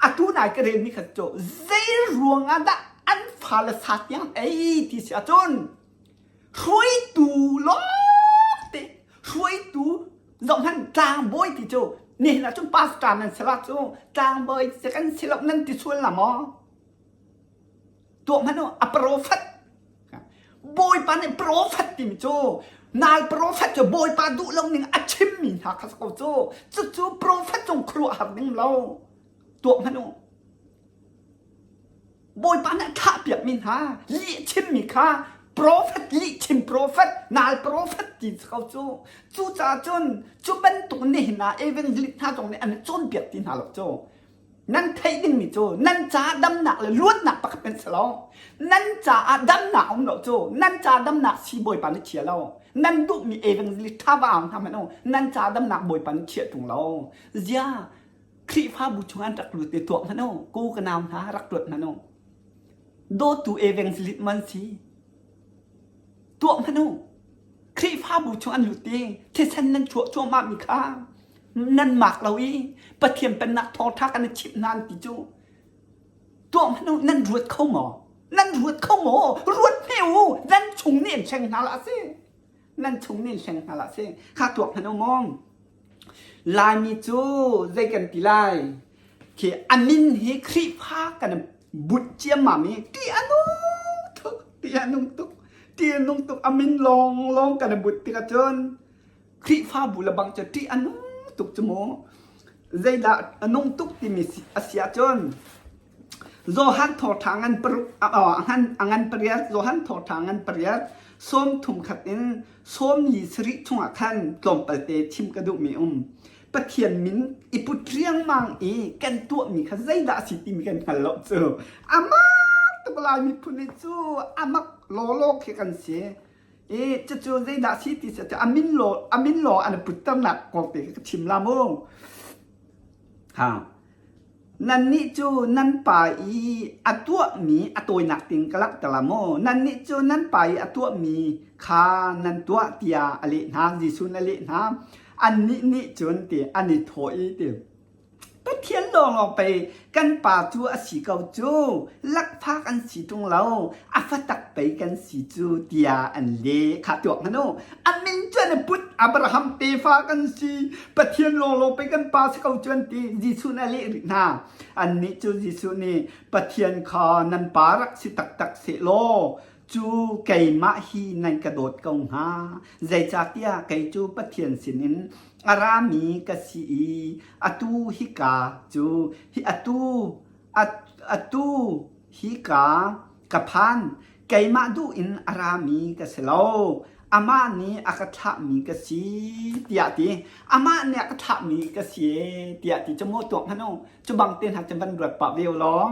Atu nai ka relmi kha cu zei ruang ah dah an fale sa tiang ei ti si ahcun hruaitu lawngte hruaitu zohhmanh tlangbawi ti cu nihin ahcun pastor nan si la cu tlangbawi si kan si lo nan ti sual la maw tuah hmanh u a prophet Bawipa nih prophet timi cu nal prophet cu Bawipa duh lo ning a chimmi hna kha si ko cu cucu prophet cung khuaruahhar ding lo tuah hmanh u Bawipa nih a thlahpiakmi hna lih chimmi kha prophet lih chim prophet nal prophet ti si ko cu cucaah cun cu bantuk nihin ah evangelist hna zong nih an i cawnpiak ti hna lo cu Nan theih dingmi cu nan ca damnak le luatnak pakhat hmanh si lo. Nan caah damnak um lo cu nan ca damnak si Bawipa nih chia lo. Nan duhmi evangelist ṭha va au hna hmanh u nan ca damnak Bawipa nih chia ṭung lo. Zia Khrihfabu chung an rak lut i tuak hmanh u ku ka nau hna rak tuat hmanh u. Dawtu evangelist man si. Tuah hmanh u. Khrihfabu chung an lut i thisen nan chuah cuahmahmi kha nan mak lo i Pathian pennak thawngṭha kan i chimh hna an ti cu tuah hmanh u nan ruat kho maw? Nan ruat kho maw? Ruat hme u! Nan chung nih an hleng hna lah si. Nan chung nih an hleng hna lah si. Kha tuak hmanh u maw? Laimi cu zei kan ti lai? Khi a min hi Khrihfa kan bunh ciammam i ṭih a nung tuk, ṭih a nung tuk, ṭih a nung tuk. A min lawnglawng kan i bunh tikah cun Khrihfabu le bang cu ṭih a nung tuk cu mu. Zeidah a nung tuk timi a si ahcun Johan thawngṭha ngan paruk a ngan pariat Johan thawngṭha ngan pariat 31 in 47 chungah khan tlawmpalte chim ka duhmi um. Pathian min i put riangmang i kan tuahmi kha zeidah a si timi kan hngal lo cu. Amak tuk Lai miphun hi cu amak lawlaw khi kan si. I cucu zeidah si ti si a min law a min law an putternak kong te ka chim la mu. Ha. Nannih cu nan pa i a tuahmi a tawinak ding ka langhter la maw? Nannih cu nan pa i a tuahmi kha nan tuah tiah a leh hna. Jesuh nih a leh hna. Annih nih cun ti an i thawh i ti Pathian lawnglawng pei kan pa cu a si ko cu, lakphak an si ṭung lo, a fatak pei kan si cu tiah an leh. Kha tuak hmanh u. A min cu an i put Abraham tefa kan si Pathian lawnglawng pei kan pa si ko cu an ti Jesuh nih a leh rih hna annih cu Jesuh nih Pathian kha nan pa rak si taktak sehlaw cu keimah hi nan ka dawt ko hnga zeicahtiah kei cu Pathian sinin a rami ka si i atu hika cu hi atu atu hika ka phan keimah duh in a rami ka si lo amah nih a ka thlahmi ka si tiah ti amah nih a ka thlahmi ka si tiah ti cu maw tuak hmanh u cu bang te hna cu van ruat pah ve law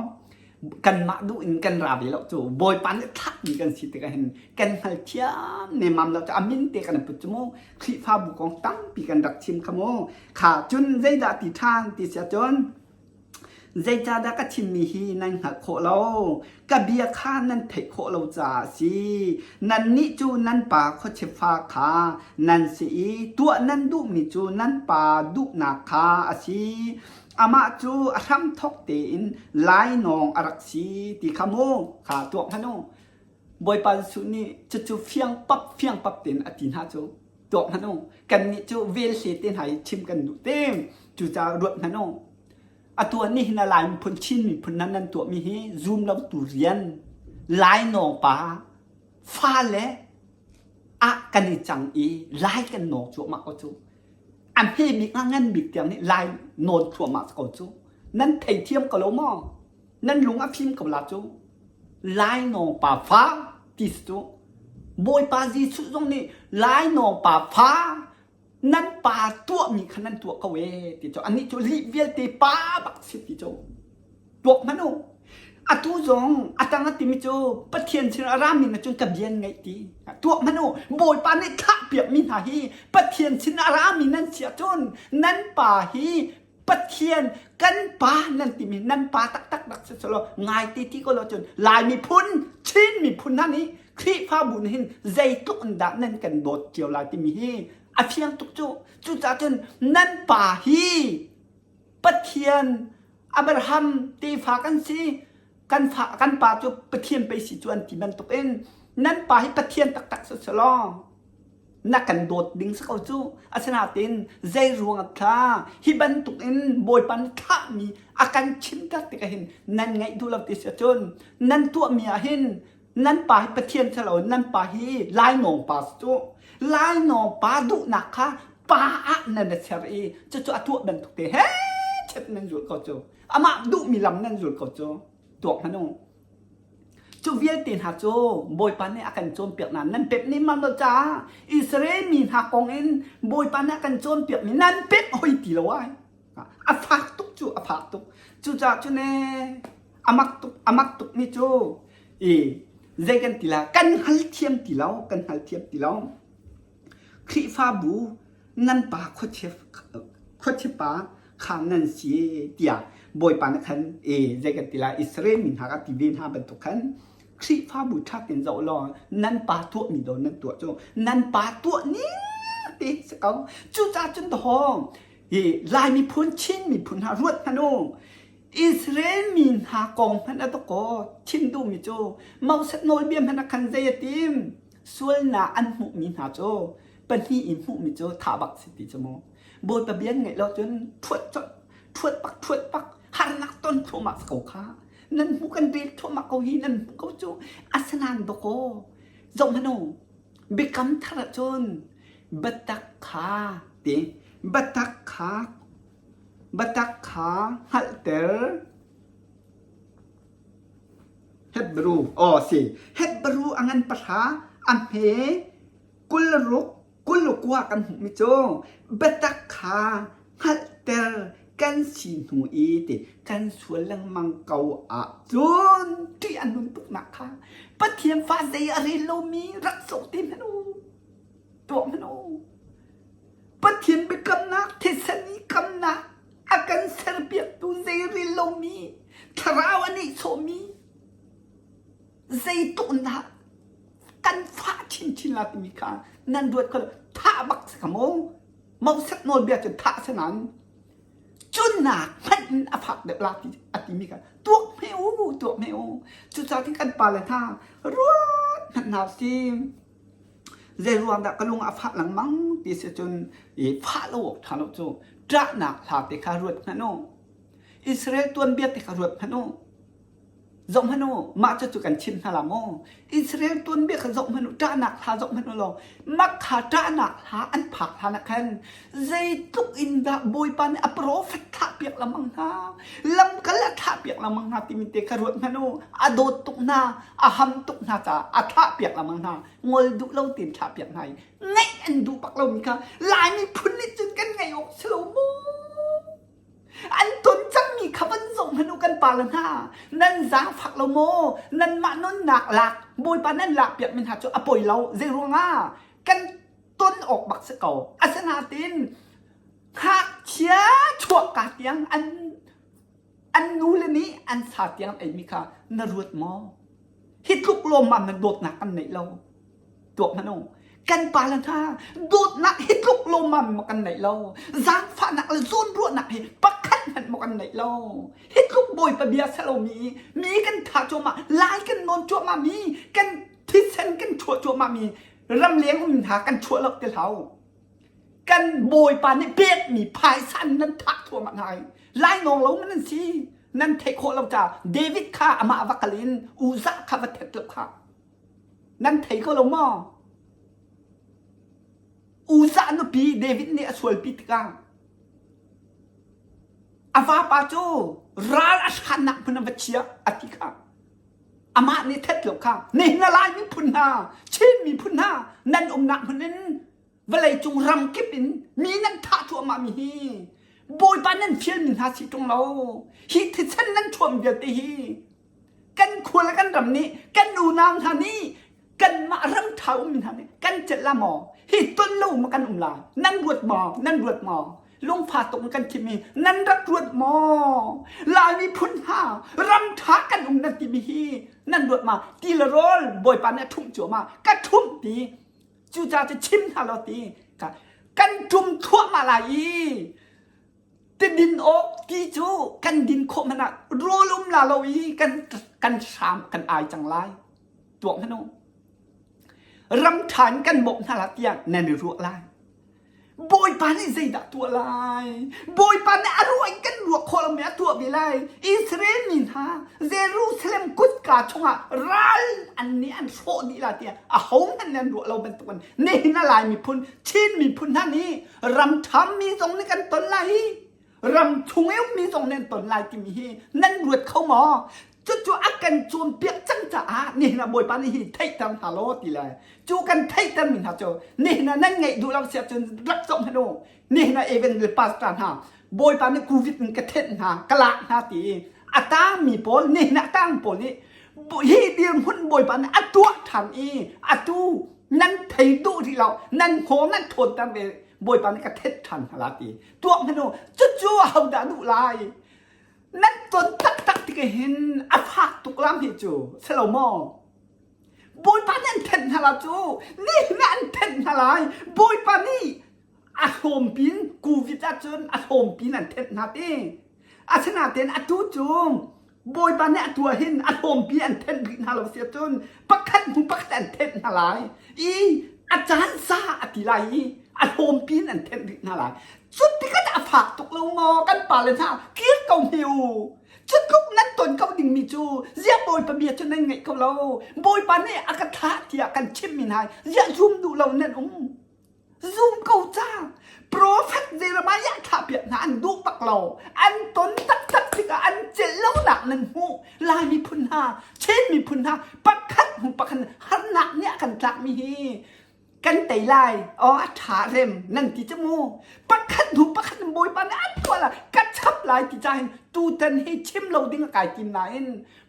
kanmah duh in kan ra ve lo cu bawipa nih thlahmi kan si tikah hin kan hngal thiam nemam lo cu a min te kan put cu mu Khrihfabu kong tampi kan rak chim kha mu kha cun zeidah ti ṭhan ti si ahcun Zeicahdah ka chimmi hi nan hngalh khawh lo? Ka bia kha nan theih khawh lo caah a si. Nannih cu nan pa khuachifa kha nan si i tuah nan duhmi cu nan pa duhnak kha a si. Amah cu a hramthawk tein lainawng a rak si ti kha mu kha tuak hmanh u. Bawipa Jesuh nih cucu fiang pap fiang pap tein a ti hna cu tuak hmanh u. Kannih cu velhle te hna hi chim kan duh te. Cucaah ruat hmanh u. Atu ah nihin ah Lai miphun Chin miphun nan nan tuahmi hi zum lo tu rian lainawng pa fale ah kan i cang i lai kan nawng cuahmah ko cu. A hme bik a ngan bik tiang nih lai nawn thluahmah ko cu. Nan theithiam ko lo maw? Nan lung a fim ko la cu. Lainawng pa fa ti si cu. Bawipa Jesuh zong nih lainawng pa fa nan pa tuahmi kha nan tuah ko ee ti cu anih cu lih vialte pa bak si ti cu tuak hmanh u atu zong atang a timi cu Pathian sin a rami na cun ka bian ngaih ti tuak hmanh u Bawipa nih thlah piakmi hna hi Pathian sin a rami nan si ahcun nan pa hi Pathian kan pa nan timi nan pa taktak rak si selaw ngai te ti ko lo cun Lai miphun Chin miphun hna nih Khrihfabu nih hin zeitluk in dah nan kan dawt cio lai timi hi a fiang tuk cu cucaah cun nan pa hi Pathian Abraham tefa kan si kan fa kan pa cu Pathian pei si cu an ti bantuk in nan pa hi Pathian taktak si selaw na kan dawt ding si ko cu asinain zei ruang thla hi bantuk in bawipa nih thlahmi a kan chimter tikah hin nan ngaih duh lo ti si ahcun nan tuahmi ah hin nan pa hi pathian si lo nan pa hi lainawng pa si cu lainawng pa duhnak kha pa ah nan i ser i cucu a tuah bantuk te he chet nan zul ko cu amah duhmi lam nan zul ko cu tuak hmanh u Cu vialte hna cu Bawipa nih a kan cawnpiak hna. Nan pemh nih lo caah Israel mi hna kong in Bawipa nih a kan cawnpiakmi nan pemh hoi ti lo ai. A fak tuk cu a fak tuk. Cucaah cun ee a mak tuk a mak tukmi cu i zei kan ti la kan hngalthiam ti lo kan hngalthiam ti lo. Khrihfabu nan pa khuachia khuachiapa kha nan si tiah Bawipa nih khan e zei kan ti lai Israel mi hna ka ti ve hna bantuk khan Khrihfabu ṭha tein zoh law nan pa tuahmi do nan tuah cu nan pa tuah ning te si ko cucaah cun dahawng hi Lai miphun Chin miphun hna ruat hmanh u Israel mi hna kong hmanh a dakaw chim duhmi cu Moses nawlbia hmanh ah khan zei a tim sualnak an hmuhmi hna cu pahnih in hmuhmi cu thah bak si ti cu mu Bawipa bia ngaih lo cun ṭhuat colh ṭhuat bak ṭhuat bak harnak ton thluahmah ko kha nan hmuh kan rel thluahmah ko hi nan hmuh ko cu asinain dawkaw zoh hmanh u biakam thar ahcun biatak kha ti biatak kha biatak kha hngalhter Hebrew aw si Hebrew a ngan pahra a hme 26 21 kan hmuhmi cu biatak kha. hngalhter kan si hnu i ti kan sual lengmang ko ahcun ṭih a nun tuknak kha Pathian fa zei a rel lomi rak zoh te hmanh u tuah hmanh u Pathian biakamnak thisen i kamnak a kan serpiaktu zei rel lomi thlarau a nehsawhmi zeitluk in dah kan fah chinchin la timi kha nan ruat kho thah bak si kha mu Moses nawlbia cu thah si nain cunnak hmanh in a fak deuh la ti a timi kha tuak hme u tuak hme u cucaah kan pale hna ruat hmanh hna si zei ruang dah ka lung a fah lengmang ti si cun i fah lo awk ṭha lo cu ṭahnak hla te kha ruat hmanh u Israel tuanbia te kha ruat hmanh u Zoh hmanh u, mah cucu kan chim hna la maw? Israel tuanbia kha zoh hmanh u, ṭahnak hla zoh hmanh u law, mah kha ṭahnak hla an phak hlan ah khan zeitluk in dah Bawipa nih a profet thlahpiak lengmang hna, lamkal a thlahpiak lengmang hna timi te kha ruat hmanh u. A dawt tuk hna, a ham tuk hna caah a thlahpiak lengmang hna. Ngol duh lo tein thlahpiak hna i ngaih an duh bak lomi kha Laimi phun nih cun kan ngaih awk si lo maw? An ton cangmi kha van zoh hmanh u kan pale hna. Nan zaangfak lo maw? Nanmah nunnak lak Bawipa nan lakpiak mi hna cu a poi lo. Zei ruangah kan ton awk bak si ko. Asinain ngakchia chuahka tiang an an nule nih an sa tiang an eimi kha na ruat maw? Hi tluk lawmmam nan dawtnak kan neih lo. Tuak hmanh u. Kan pale hna dawtnak hi tluk lawmmam maw kan neih lo. Zaangfahnak le zawnruahnak hi pakhat hmanh maw kan neih lo. Hi tluk Bawipa bia salomi mi kan thah cuahmah, lai kan nawn cuahmah mi, kan thisen kan chuah cuahmah mi ramleng um hna kan chuah lo ti hlah u. Kan Bawipa nih pekmi phaisa nan thah thluahmah hna i lainawng lo man an si. Nan theih khawh lo caah David kha amah va kal in Uzzah kha va thet lo kha. Nan thei ko lo maw? Uzzah nupi David nih a sualpi tikah a vapa cu ral a hrannak hmun a va chia a ti kha. Amah nih thet lo kha nihin a Lai miphun hna, Chin miphun hna nan umnak hmun in vawleicung ram kip in mi nan thah cuahmah mi hi Bawipa nan fialmi hna si ṭung lo. Hi thisen nan thuam vialte hi kan khua le kan ram nih kan unau hna nih kanmah ram ṭha ummi hna nih kan celh la maw hi ton lo ma kan um la nan ruat maw nan ruat maw lungfa tuk in kan thimmi nan rak ruat maw Laimi phun hna ram ṭha kan um nan timi hi nan ruat ma ti le rawl Bawipa nih a ṭhumh cuahmah ka ṭhumh ti cucaah cu chim hna law ti kan ṭum thluahmah lai i Ti din awk ti cu kan din khawh hmanh ah rawl um la lo i kan kan hram kan ai cang lai. Tuak hmanh u. Ram ṭha in kan bawmh hna la tiah nan i ruah lai. Bawipa nih zeidah tuah lai? Bawipa nih a ruah in kan ruah khawh lomi a tuah ve lai. Israel mi hna Jerusalem kutka chungah ral an nih an hrawh dih la tiah ahohmanh nih an ruah lo bantukin nihin a Lai miphun Chin miphun hna nih ram ṭhammi zong nih kan ton lai i ram chung i ummi zong nih an ton lai timi hi nan ruat kho maw? Cucu a kan cawnpiak cang caah nihin ah Bawipa nih hi theihter hna law ti le cu kan theihtermi hna cu nihin ah nan ngaih duh lo si ahcun rak zoh hmanh u nihin ah evangelist pastor hna Bawipa nih covid in ka thenh hna ka lak hna ti i a tangmi pawl nihin ah a tang pawl nih hi dirhmun Bawipa nih a tuah ṭhan i atu nan thei duh rih lo nan hngawng nan ṭhawnter ve Bawipa nih ka thet ṭhan hna la ti tuak hmanh u cucu ahodah duh lai nan ton taktak tik hin a fak tuk lam hi cu si lo maw Bawipa nih an thenh hna la cu nihin ah an thenh hna lai Bawipa nih a hlawmpin covid ahcun a hlawmpin an thenh hna ti asinain atu cu Bawipa nih a tuah hin a hlawmpi an thenh rih hna lo si ahcun pakhat hnu pakhat an thenh hna lai i a caan sa a ti lai i a hlawmpi in an thenh rih hna lai cu tikah a fak tuk lo maw kan pale hna kir ko hme u cu tluk nan ton ko dingmi cu ziah Bawipa bia cu nan ngaih ko lo Bawipa nih a ka thlah tiah kan chimmi hna ziah zum duh lo nan um Zum ko ca. Prophet Jeremiah thlahpiak hna an duh bak lo. An ton taktak tikah an celh lonak nan hmuh. Lai miphun hna, Chin miphun hna, pakhat hnu pakhat harnak nih a kan tlakmi hi. Kan tei lai. Aw a ṭha rem nan ti cu mu. Pakhat hnu pakhat in Bawipa nih an tuah lai. Ka chap lai ti ca hin tutan hi chim lo ding a kai tim nain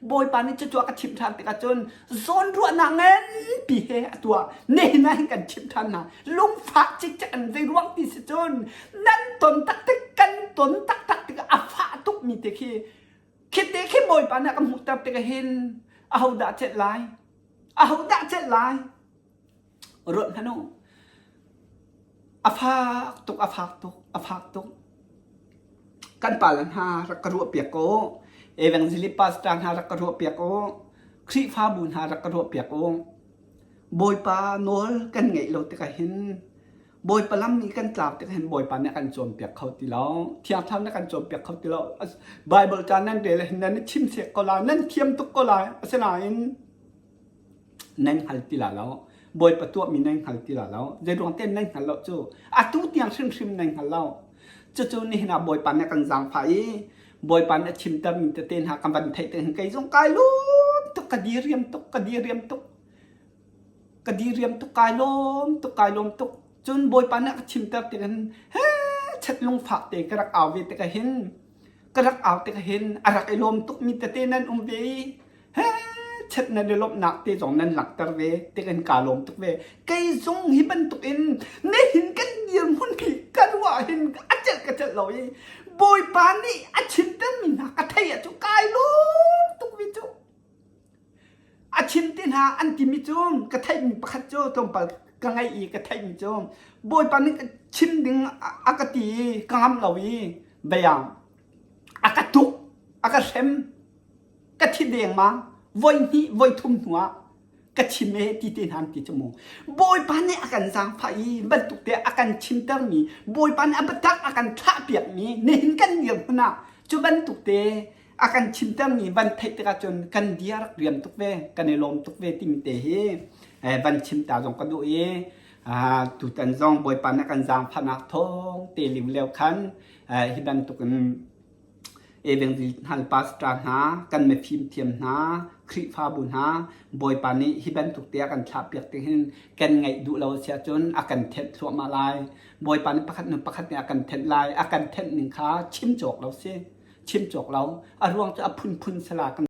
Bawipa nih cucu a ka chimh ṭhan tikah cun zawnruahnak nganpi he a tuah. Nihin ah hin kan chimh ṭhan hna. Lungfak cikcek in zei ruang ti si cun nan ton taktak kan ton taktak tikah a fah tukmi te khi khite khi Bawipa nih a ka hmuhter tikah hin ahodah celh lai? Ahodah celh lai? Ruat hmanh u. A fak tuk, a fak tuk, a fak tuk. Kan pale hna rak ka ruahpiak ko. Evangelist pastor hna rak ka ruahpiak u. Khrihfabu hna rak ka ruahpiak u. Bawipa nawl kan ngeih lo tikah hin Bawipa lam i kan tlau tikah hin Bawipa nih a kan cawnpiak kho ti lo. Thiang Thlarau nih a kan cawnpiak kho ti lo. Bible ca nan rel hin nan i chim sek ko lai, nan thiam tuk ko lai. Asinain nan hngal ti la lo. Bawipa tuahmi nan hngal ti la lo. Zeiruang ten nan hngal lo cu atu tiang hrimhrim nan hngal lo. Cucu nihin ah Bawipa nih a kan zaangfah i Bawipa nih a chimtermi tete hna kan van theih te hin kei zong kai lawm tuk, ka diriam tuk, ka diriam tuk. Ka diriam tuk, kai lawm tuk, kai lawm tuk. Cun Bawipa nih a ka chimter tik hin he chet lungfak te ka rak au ve tikah hin ka rak au tikah hin a rak i lawm tukmi tete nan um ve i he chet nan i lawmhnak te zong nan langhter ve tikin kaa lawm tuk ve. Kei zong hi bantuk in nihin kan dirhmun hi ka ruah hin a celh ka celh lo i Bawipa nih a chimtermi hna ka theih ahcun kai lawm tuk ve cu. A chim ti hna an timi cu ka theihmi pakhat cu tlawmpal ka ngaih i ka theihmi cu Bawipa nih chim ding a ka ti i ka ngamh lo i beiang a ka tuk a ka hrem ka thi dengmang voi hnih voi thum hnu ah ka chim e ti te hna an ti cu mu. Bawipa nih a kan zaangfah i bantuk te a kan chimtermi Bawipa nih a biatak a kan thlahpiakmi nihin kan dirhmun ah cu bantuk te a kan chimtermi van theih tikah cun kan dia rak riam tuk ve kan i lawm tuk ve timi te hi van chim ta zong ka duh i tutan zong Bawipa nih a kan zaangfahnak thawng te liu leo khan hi bantuk in Evangelist hna le pastor hna, kan mifim thiam hna, Khrihfabu hna, Bawipa nih hi bantuk te a kan thlahpiak ti hin kan ngaih duh lo a si ahcun a kan thenh thluahmah lai. Bawipa nih pakhat hnu pakhat nih a kan thenh lai. A kan thenh ning kha chim cawk lo si. Chim cawk lo. A ruang cu a phunphun sala kan.